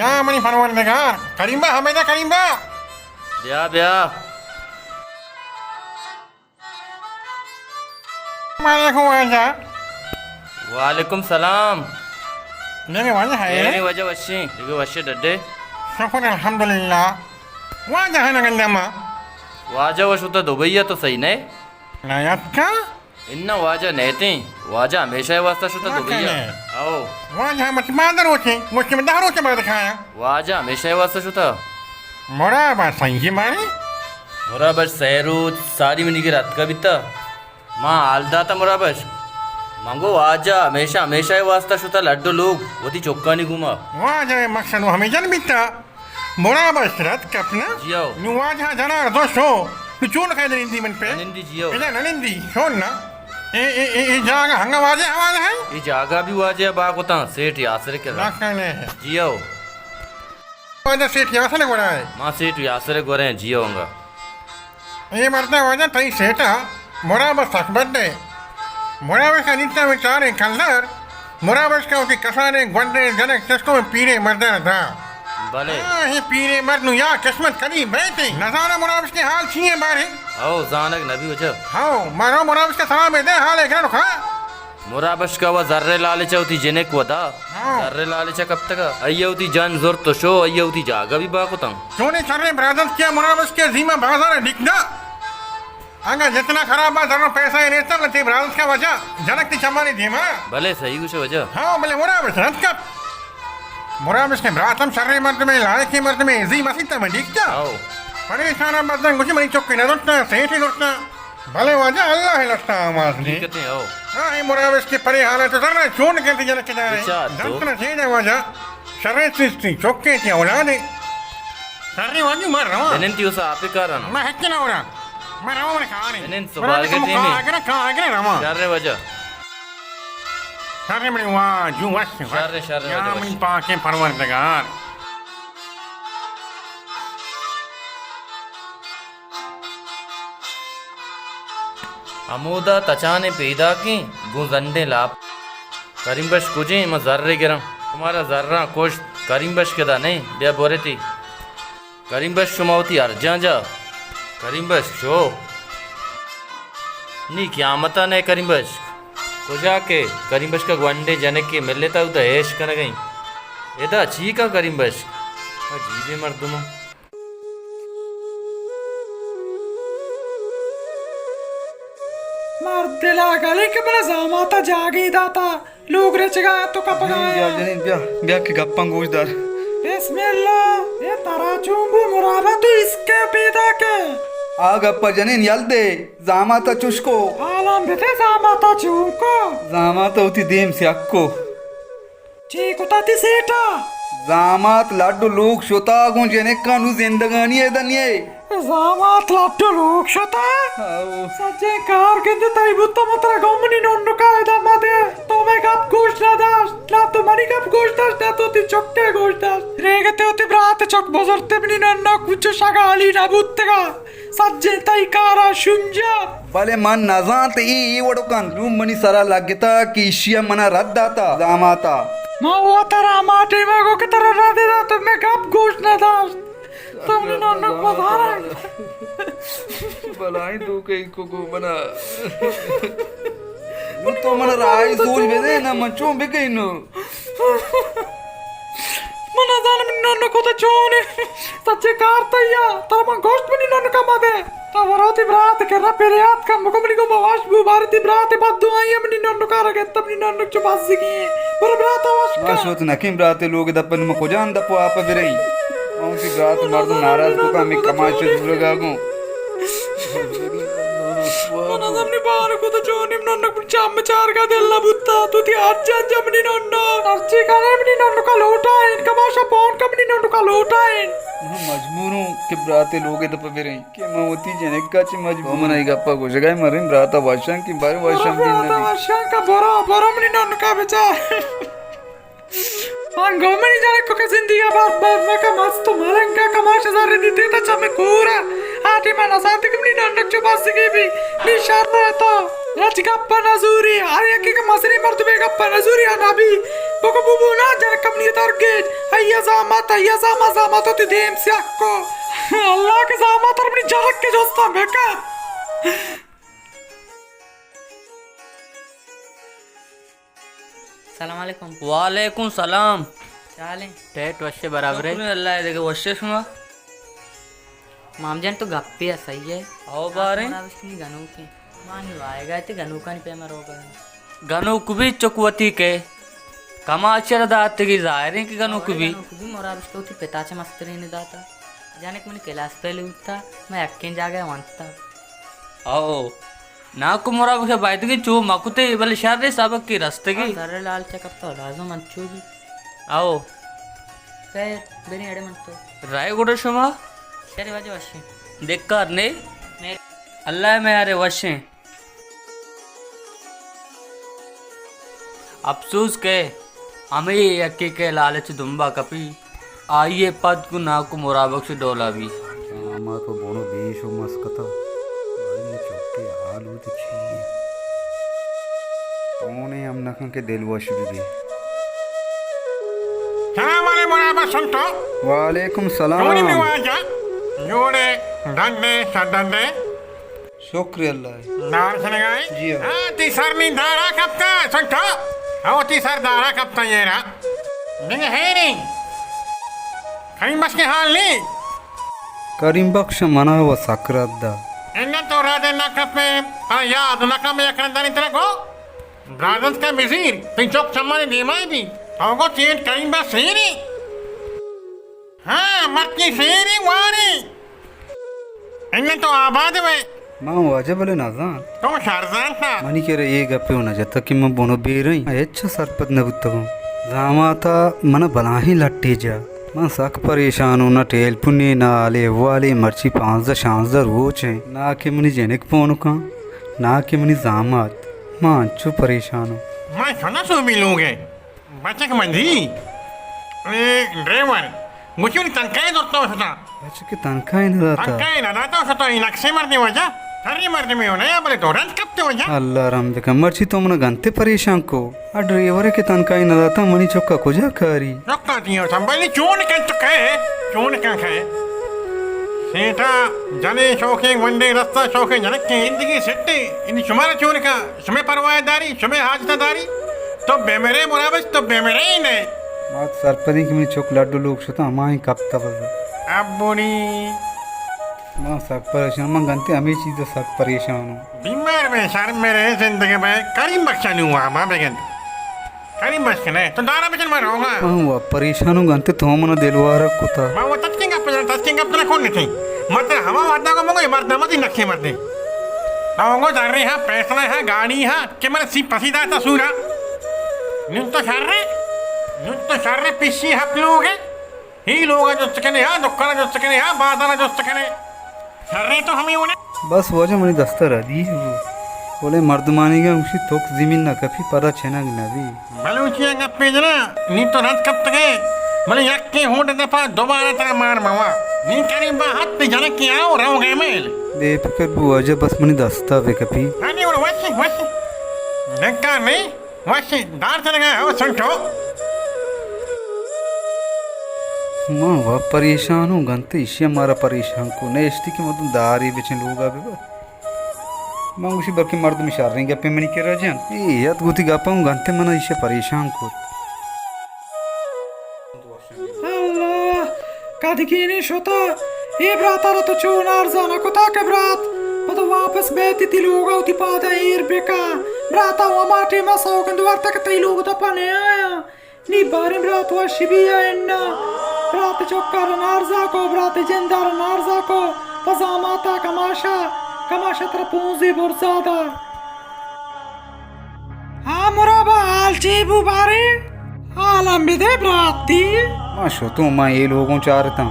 ہاں، منی پروردگار۔ کریم با، ہمیدا کریم با۔ بیا، بیا۔ السلام علیکم واجہ۔ وعلیکم سلام۔ دگہ واجہ ہے؟ اے واجہ وشیں، دگہ وشیں ڈڈے۔ شکر الحمدللہ۔ واجہ ہے نہ گندے ما۔ واجہ وش ہوتا دبئی تو صحیح نہیں؟ نہ یتکا؟ اناں واجہ نیتیں، واجہ ہمیشہ ء واسطہ شتہ دبئی ء۔ او۔ واجہ مچ مادر روچیں، مچ میں دہ روچ بعد کھایا۔ واجہ ہمیشہ ء واسطہ شتہ۔ مرابش سنگی مانی؟ مرابش سہ روچ ساری منی گر اتکا بیتا۔ ما حال داتا مرابش۔ منگو واجہ ہمیشہ، ہمیشہ ء واسطہ شتہ لڈو لوگ وتی چکانی گوما۔ واجہ مقصد ہمیں جن بیتا۔ مرابش رد کپنا؟ جیو۔ نو واجہ جنار دو شو۔ نو چون کھائے نندی من پہ؟ نندی جیو۔ ادا نندی، شون نا۔ اے، اے، اے، اے جاگہ ہنگا واجہ حوالہ ہے؟ اے جاگہ بھی واجہ با کتاں، سیٹ یاسر کے۔ نہ کنے۔ جیو۔ واجہ سیٹ یاسر گورا ہے۔ ما سیٹ یاسر گورا ہیں، جیو ہنگا۔ اے مردہ واجہ تئی سیٹا مرابش سک بڈ ہے۔ مرابش کا نیتا میں چاریں کلدار، مرابش کا وتی کسانیں گونڈیں جنک چشکو میں پیریں مردہ دا۔ بلے۔ ہاں، اے پیریں مرد نو یا قسمت کدی بیتے۔ نزانہ مرابش کے حال چیئے بارے۔ او زانگ نبی وجہ۔ ہاؤ، مرو مرابش کا سلام دے حال ہے گرانو خان۔ مرابش کا و زر لالچ وتی جنک و دا۔ ہاں۔ زر لالچ کپتگا۔ ایا وتی جن زرت شو، ایا وتی جاگہ بھی باکتاں۔ چونے شریں برادنت کیا مرابش کے زیما بازار ڈکنا۔ انگا جتنا خراب با زر و پیسہ اے نیتم، لتی برانس کا وجہ جنک تی چمانی دیما۔ بلے صحیح گوشے وجہ۔ ہاں، بلے مرابش رد کپ۔ مرابش کے براتم شریں مردمے، لائقیں مردمے، زی مسیت میں ڈیکتا۔ ہاؤ۔ پریشان ہم بدن گوشی منی چکی نہ زرتا، سیٹی زرتا۔ بلے واجہ اللہ لٹا آواز دی۔ حقیقت ہے، ہاؤ۔ ہاں، اے مرابش کے پرے حالے تو زرنا چون کے جنک کے جارے۔ بچار تو۔ جنت نہ چیدے واجہ۔ شریں سستی چوکے تی اولادے۔ شریں واجو من رواں۔ جنین تی اسا آپے کارانا۔ من ہچ نہ وراں۔ من رواں من کارے۔ جنین من سبارگے کم ٹیمی۔ کار اگرا، کار اگرا رواں۔ شریں واجہ۔ شریں منی واجو وش وش۔ شریں، شریں یا واجہ وش۔ منی پاکیں پروردگار۔ ہمودا تچانیں پیداکیں گوں زنڈیں لاپ۔ کریم بش کجیں؟ من زرے گراں۔ شمارا زراں کشت، کریم بش کدا نئے، بیا بورے تی۔ کریم بش شما وتی ارجاں جا۔ کریم بش شو۔ نی قیامتا نئے کریم بش۔ کجا کہ کریم بش کا گونڈیں جنکے ملتا اودا عیش کنگئیں۔ ادا چی کن کریم بش؟ عجیبیں مردماں۔ مرد دلا گلے کہ منا زاماتا جاگے داتا، لوگ رچگا تو کپگا جنین، بیا، آیا۔ جنین، بیا، بیا کہ گپاں گوش دار۔ بسم اللہ، اے ترا چون بو مرابا تو اسکے پیدا کے؟ آ گپا جنین یل دے، زاماتا چشکو۔ حالان بتے زاماتا چونکو۔ زاماتا وتی دیم سیاکو۔ چے کتا تی سیٹا؟ زامات لڈ و لوگ شتا گوں جنکاں نو زندگانی ء دنیے۔ زامات لڈ و لوگ شتا؟ ہاؤ۔ سجیں کار گند تئی بوتا مترا گوں منی ننکا ادا مدے۔ تو مئے گپ گوش نہ داشت، نہ تو منی گپ گوش داشت، نہ تو تی چکے گوش داشت۔ ریگتے وتی برات چک بزرتے منی ننک کچھ شگالی نہ بوتگا۔ سجیں تئی کارا شنجا۔ بلے من نزانت اے اے وڑ کنت۔ نوں منی سرا لگتا کہ ایشی ء منا رد داتا زاماتا۔ ما وترا ہما ٹیما گو کہ ترا رد دات، تو مئے گپ گوش نہ داشت۔ تو منی ننک بزارگ۔ بلائیں دوکے کو گو منا۔ نوں تو منا راہی سوج بدے نا، من چون بکنوں؟ من نزاناں منی ننک کت چون انت۔ سچیں کار تئی ء، ترا من گوشت منی ننک ء مدے۔ تو برو وتی برات ء کرا پریات کن، بگو منی گوما وش بو، باریں تئی برات ء بددعائی ء منی ننک ء را گپت، منی ننک چو بزگی انت۔ برو برات ء وش کن۔ ما شوت نکیں برات ء لوگ ء دپ ء، نوں ما کجام دپ ء آپ ء برئیں؟ ما وتی برات ء مردم ناراض کت، ہمے کماش ء زورگ ء گوں۔ من از امنی بار کت چونیں ننک چم چارگا دل نہ بوتا۔ تو تی ہر جان جا منی ننک۔ ہرچی کنے منی ننک لوٹائیں۔ کماشا پون کا منی ننک لوٹائیں۔ من مجبور ہوں کہ برات لوگ دپ بریں کہ من وتی جنکا چہ مجبور۔ من ای گپا گوشگا مریں برات وشن کہ بار وشن بھی نہ۔ وشن کا برو، برو منی ننکا بچار۔ انگو منی جنکو کہ زندگی ء برباد مکن، مست و ملنگ ء کماش زر دیتے تا چمے کور ء۔ آ ٹیم ء نزانت کہ منی ننک چو بزگی بی۔ نی شر ء تو ہچ گپ ء نزوری، ہر یکے کہ مزنیں مردمے گپ ء نزوری ء نبی۔ بگو بوبو نا، جنک منی درگیج۔ ایا زامات، ایا زامات، زامات وتی دیم سیاہ کو۔ اللہ کے زامات اور منی جنک کے جوستان بکا۔ سلام علیکم۔ وعلیکم سلام۔ چالیں؟ ٹیٹ وشے برابرے؟ شکر اللہ دگہ وشے شما؟ مام جان تو گپے ء صحیح ہے۔ او باریں۔ مرا بشکنی گنوکیں۔ مانی وائے گئے تے گنوکانی پیما روگا۔ گنوک بھی چک وتی کے۔ کماش را داتگی ظاہریں کہ گنوک بھی۔ گنوک بھی مرا بشکو تی پتا چہ مسترین داتا۔ جانک منی کلاس پہلے ہوتا، میں اکیں جاگہ وانتا۔ او۔ ناکو مرا بخیر، بایدگی چو مکتے، بلے شر سبق کی رستگی۔ ہاں، زر لال چکپ تو لازم انچو بھی۔ او۔ خیر، بریں اڑے من تو۔ رائے گڑا شما؟ شر واجہ وشیں۔ دکار نے؟ میر۔ اللہ میارے وشیں۔ اپسوز کہ ہمے یکے کہ لالچ دمبا کپی، آئی ء پد گوں ناکو مرابکش ڈولا بی۔ آما تو بونو بیش و مسکتا، بلے چوکے حال ہوت چی؟ کونے ہم نکن کہ دل وش بی۔ سلام علیکم مرابکش سنٹو۔ وعلیکم سلام۔ چونی بی واجہ؟ جوڑے، ڈنڈے، سڈنڈے۔ شکر اللہ ء۔ دار سنگائے؟ جی ہاں۔ ہاں، تی سر نی دارا کپتا، سنٹو۔ ہاں، تی سر دارا کپتا یہ را۔ دگہ ہے نہیں۔ کریم بخش کے حال نہیں۔ کریم بخش منا و سکرت دا۔ انگا تو را دے نہ کپے، پر یاد نہ کم یک رندانی ترا گو۔ برازنس کا مزیر، تئی چوک چمانی دیمائی بھی۔ تو گو چیٹ کریم بخش سیری۔ ہاں، مرچی سیری واری۔ انگہ تو آباد بئے۔ من واجہ بلے نزان۔ تو شر زانتا۔ منی کرا اے گپے و نجتا کہ من بنو بیرئیں۔ من ہچ سرپد نبوتگوں۔ زاماتا من بلاہیں لٹے جا۔ من سک پریشانوں، نہ ٹیلپونے، نہ حالے احوالے، مرچی پانزدہ شانزدہ روچ ایں۔ نہ کہ منی جنک پون کن، نہ کہ منی زامات۔ من انچو پریشانوں۔ من شنا سوبی لوگے۔ بچک مندی، اے ڈرائیور، گوشی منی تنکائے دور تو شتا۔ بچک تنکائے نہ داتا۔ تنکائے نہ داتا شتا، اے نقشے مردے واجہ، تری مردے میں ہونا یا بلے دوران کپتے واجہ۔ اللہ رحم بکن، مرچی تو منا گنتے پریشان کو۔ آ ڈرائیور کہ تنکائے نہ داتا، منی چکا کجا کاری؟ چکا دیو سنبھالی، چون کن تو کہے، چون کن کہے۔ سیٹا جنے شوقیں، ونڈے رستہ شوقیں، جنکیں زندگی سٹے، انی شمارا چون کن؟ شمے پرواہ داری، شمے حاجت داری، تو بہ مرے مرابش، تو بہ مرے ہی نئے۔ ما تو سرپدیں کہ منی چک لڈ و لوگ شتاں، ہمائیں کپتہ بزاں۔ ابونی۔ ما سک پریشان، من گنتے ہمے چیز سک پریشان ہوں۔ بیمار بے، شرم مرے، زندگی بے، کریم بخشانی ہوا، ما بگن۔ کریم بخش نے، تو دارا بچن ما روگا۔ من وا پریشان ہوں گنتے تو منا دلوارا کتا۔ ما وا تچکیں گپ جن، تچکیں گپ نہ کن تھی۔ مطلب ہما وعدہ کو مگو، یہ مرد نہ متی نقشے مردے۔ ہاں، گو زرے ہاں، پیسہ ہاں، گاڑی ہاں، کہ من سی پسی داتا سورا۔ نون تو شر ہے، نون تو شر ہے، پسی ہپ لوگ ہے۔ ہی لوگا جست کنے ہاں، دکانا جست کنے ہاں، بازارا جست کنے۔ شر ہے تو ہمیں ہونے۔ بس واجہ منی دستا ردی ہو۔ بولے مردمانی گا اسی توک زمین نہ کپی، پدا چنگ نہ بی۔ بلوچی ء گپے جنا، نی تو رد کپتگے، بلے یکے ہونڈ دپا دوبارہ ترا مار موا۔ نی کریم با حد جنکی آؤ روگے میل۔ بے فکر بو واجہ، بس منی دستا بہ کپی۔ ہاں نی وڑ وشی، وشی۔ دکا نہیں، وشی، دار چلگا ہو سنٹو۔ ما وا پریشان ہوں، گنتے ایشی مارا پریشان کو، نہ اشتی کہ مردم داری بچن لوگا ببر۔ من گوشی بلکیں مردم شریں گپے منی کرا جن۔ اے یت گوتی گپاں گنتے منا ایشی پریشان کت۔ اللہ، کدگینی شتا۔ اے براتا را تو چون ارزا نہ کتا کہ برات پدا واپس بیتی تی لوگا وتی پادا ایر بکا۔ براتا ہما ٹیما سوگند ورتا کہ تئی لوگ دپا نہ آیا۔ نی باریں برات وش بی یا انا؟ برات چکا را نارزا کو، برات جندا را نارزا کو، پہ زاماتا کماشا، کماشا ترا پونزے برزا دا۔ ہاں مرابا، حال چے بو باریں؟ حالاں بدے براتی۔ ما شتوں، ما اے لوگوں چارتاں۔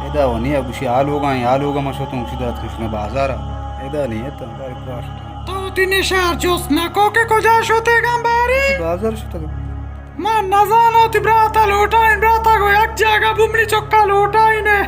ادا و نی گوشی آ لوگاں، آ لوگاں ما شتوں، گوشی دات کشنا بازارا۔ ادا نی اتاں، بارے پراشتاں۔ تو وتی نشار جست نہ کو کہ کجا شتگاں باریں؟ بازار شتگاں۔ من نزاناں وتی براتا لوٹائین، براتا گوں یک جاگہ بو، منی چکا لوٹائین ئے۔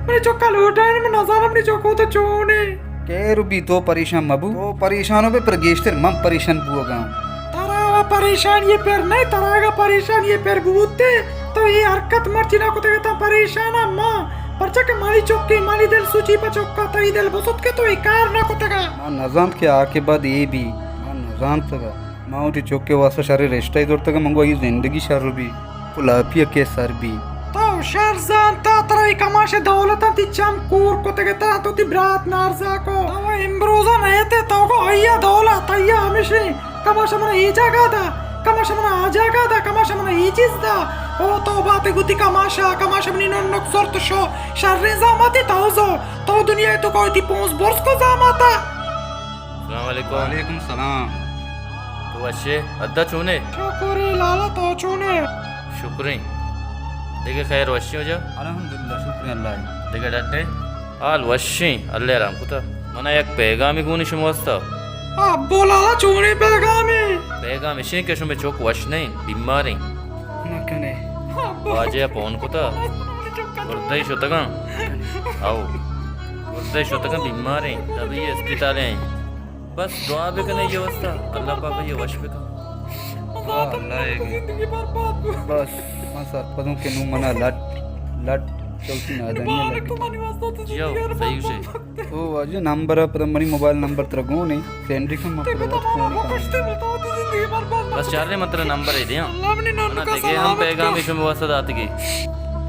منی چکا لوٹائین، من نزاناں منی چکو تو چون ئے۔ خیر بی، تو پریشان مبو۔ تو پریشان بے، پر گیشتر من پریشان بوگاں۔ ترا و پریشانی ءِ پر نہ، ترا اگاں پریشانی ءِ پر بوتے، تو اے حرکت مرچی نہ کتگ اتاں۔ پریشان آں ما، پرچا کہ منی چکے، منی دل سوچی پہ چکا، تئی دل بسوت کہ تو اے کار نہ کتگ۔ ما نزانت کہ آ کہ بعد اے بی، ما نزانتگ۔ ما وتی چکے واسطہ شریں رشتہ ئے زرتگ، من گو آئی زندگی شر بی، پلاپی ءَ کہ سر بی۔ تو شر زانتا، ترا اے کماش ءِ دولتاں تئی چم کور کتگ اتاں، تو تئی برات نارزا کو۔ تو امروزا نہ ات ئے، تو گو آئی ءِ دولت، آئی ءَ ہمیشیں۔ کماش ءَ منا اے جاگہ دا، کماش ءَ منا آ جاگہ دا، کماش ءَ منا اے چیز دا۔ او توبہ تے گو تئی کماش ءَ، کماش ءَ منی ننک زرت شو، شریں زاماتے تو زو، تو دنیا ءِ توکا وتی پونز برز کو زاماتا۔ السلام علیکم۔ وعلیکم السلام۔ تو وش ئے؟ ادا چون ئے؟ شکر ایں لالا، تو چون ئے؟ شکر ایں۔ دگہ خیر وش ئے واجہ؟ الحمدللہ، شکر ایں اللہ ءِ۔ دگہ ڈٹ ئے؟ حال وش ایں، اللہ ءَ رحم کتا۔ منا یک پیغامے گون ایں شمے واسطہ۔ ابو لالا، چونیں پیغامے؟ پیغام اش ایں کہ شمے چک وش نہ ایں، بیمار ایں۔ نہ کنے۔ واجہ ءَ پون کتا۔ گردہ ئے شتگاں۔ او۔ گردہ ئے شتگاں، بیمار ایں۔ طبی اسپتال ایں۔ بس دعا بکن اے واسطہ، اللہ پاک اے وش بکن۔ واہ، اللہ اے۔ بس، من سرپدوں کہ نوں منا لٹ، لٹ، چوکی نادانی لٹ۔ جیو، صحیح سے۔ او واجہ نمبر ءَ پدا منی موبائل نمبر ترا گون ایں، سینڈ کن من پدا فون کناں۔ بس چار نے من ترا نمبر ئے دیاں۔ منا دگہ ہم پیغامے شمے واسطہ داتگی۔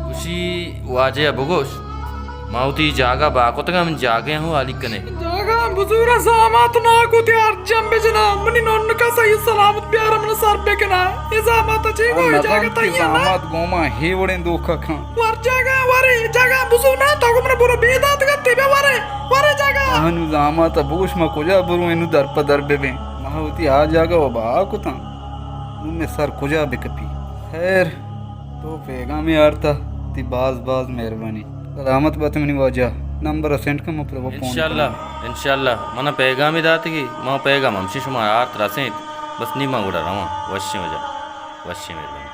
گوشی واجہ ءَ بگوش۔ ما وتی جاگہ بہا کتگ، ہمے جاگہ ہوں حالی کنے۔ جاگہ ہم بزور، زامات ناکو تی ہر جم بجنا، منی ننکا صحیح سلامت بیار، من سر بکنا۔ اے زامات چی گو، اے جاگہ تئی نا؟ زامات گوما ہی وڑیں دوکا کھاں۔ ور جاگہ، ورے جاگہ بزور نا، تو گو من برو بے دات گتے بے ورے، ورے جاگہ۔ ہنو زامات بوش ما کجا برو، انو در پہ در ببیں۔ ما وتی آ جاگہ و بہا کتاں۔ نو میں سر کجا بکپی۔ خیر۔ تو پیغامے آرتا، تی باز باز مہربانی۔ سلامت بات منی واجہ، نمبر سینڈ کن، من پدا فون کناں۔ انشاءاللہ، انشاءاللہ، منا پیغامے داتگی، ما پیغام ہمشی شما آرت رسینت، بس نی ما گڑا رواں، وشیں واجہ، وشیں مہربانی۔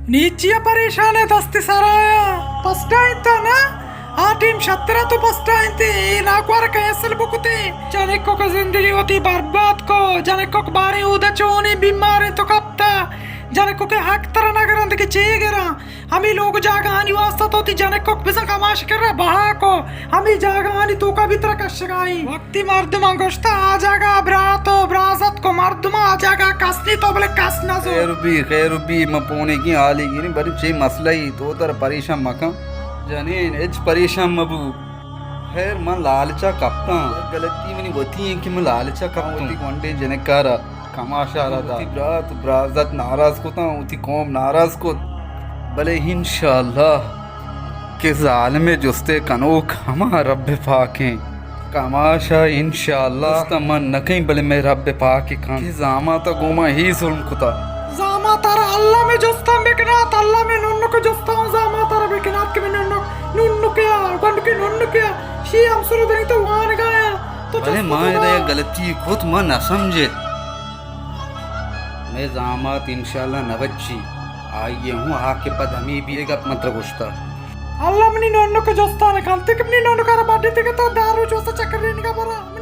نیچی ءَ پریشان ءَ دست سرا ءَ پسٹا انت نا؟ آ ٹیم شترا تو پسٹا انت، اے ناکوار کینسل بکتے۔ جنکو کہ زندگی وتی برباد کو، جنکو کہ باریں اودا چونیں بیماریں تو کپتا، جنکو کہ حق ترا نہ گرند کہ چے گراں۔ ہمے لوگ جاگہانی واسطہ تو وتی جنکو بزاں کماش کرا بہا کو، ہمے جاگہانی توکا بھی ترا کشگائیں۔ وقتی مردماں گوشتا آ جاگہ برات و برازت کو مردماں آ جاگہ کس نی تو بلے کس نہ زو۔ خیر بی، خیر بی، من پونے کی حالی گیریں، بری چے مسئلہ ای تو تر پریشان مکن۔ جنین، ہچ پریشان مبو۔ خیر، من لالچا کپتاں۔ غلطی منی وتی ایں کہ من لالچا کپتاں۔ وتی گونڈیں جنکارا کماشا را دا۔ وتی برات، برازت ناراض کتاں، وتی قوم ناراض کت۔ بلے انشاءاللہ کہ ظالمے جستے کنوک ہما رب پاکیں۔ کماشا انشاءاللہ جستا من نہ کئیں، بلے مئے رب پاک کن کہ زاماتا گوما ہی ظلم کتا۔ زاماتا را اللہ مئے جستاں بکنات، اللہ مئے ننک جستاں زاماتا را بکنات کہ مئے ننک، ننکیا، گنڈکی ننکیا، شی ہمسر دنی تو وانگایا، تو بلے جست ما ادا یک غلطی کت، ما نہ سمجھت۔ مئے زامات انشاءاللہ نہ بچی، آئی ہوں آ کہ پد ہمے بی اے گپ من ترا گوشتا۔ اللہ منی ننک جستان کنت کہ منی ننکارا بڈی تکتا دار روچ واسطہ چکر رینگا برا۔